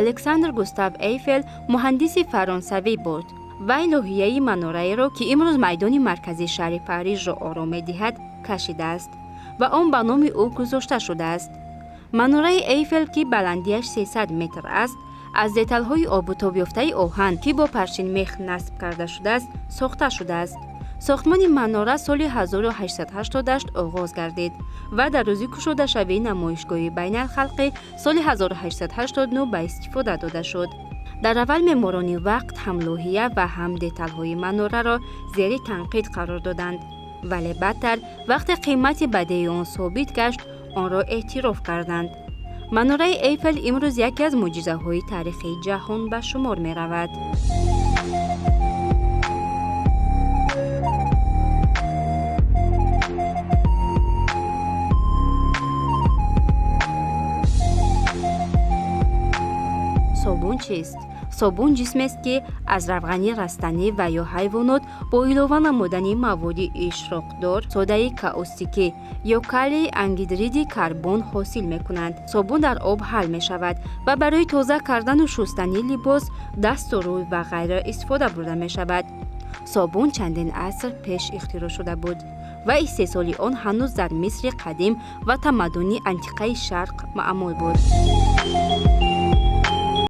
Александр Густав Эйфел муҳандиси фаронсавӣ буд. Вай лоҳияи манораеро, ки имрӯз майдони марказии шаҳри Парижро ором медиҳад, кашидааст ва он ба номи ӯ гузошта шудааст. Манораи Эйфел, ки баландиаш 300 метр аст, аз деталҳои обутобёфтаи оҳан, ки бо парчинмех насб карда шудааст, сохта шудааст. Сохтмони манора соли 1888 оғоз гардид ва дар рӯзи кушодашавии намоишгоҳи байналхалқӣ соли 1889 ба истифода дода шуд. Дар аввал меъморони вақт ҳам лоҳия ва ҳам деталҳои манораро зери танқид қарор доданд, вале баъдтар, вақте қимати бадеи он собит гашт, онро эътироф карданд. Манораи Эйфел имрӯз яке аз мӯъҷизаҳои таърихии ҷаҳон ба шумор меравад. Собун чист? Собун ҷисмест, ки аз равғани растанӣ ва ё ҳайвонот бо илова намудани маводи ишроқдор, содаи каустикӣ ё калии ангидриди карбон ҳосил мекунанд. Собун дар об ҳал мешавад ва барои тоза кардану шустани либос, дасту рӯй ва ғайра истифода бурда мешавад. Собун чандин аср пеш ихтироъ шуда буд ва истеҳсоли он ҳанӯз дар Мисри қадим ва тамаддуни антиқаи Шарқ маъмул буд.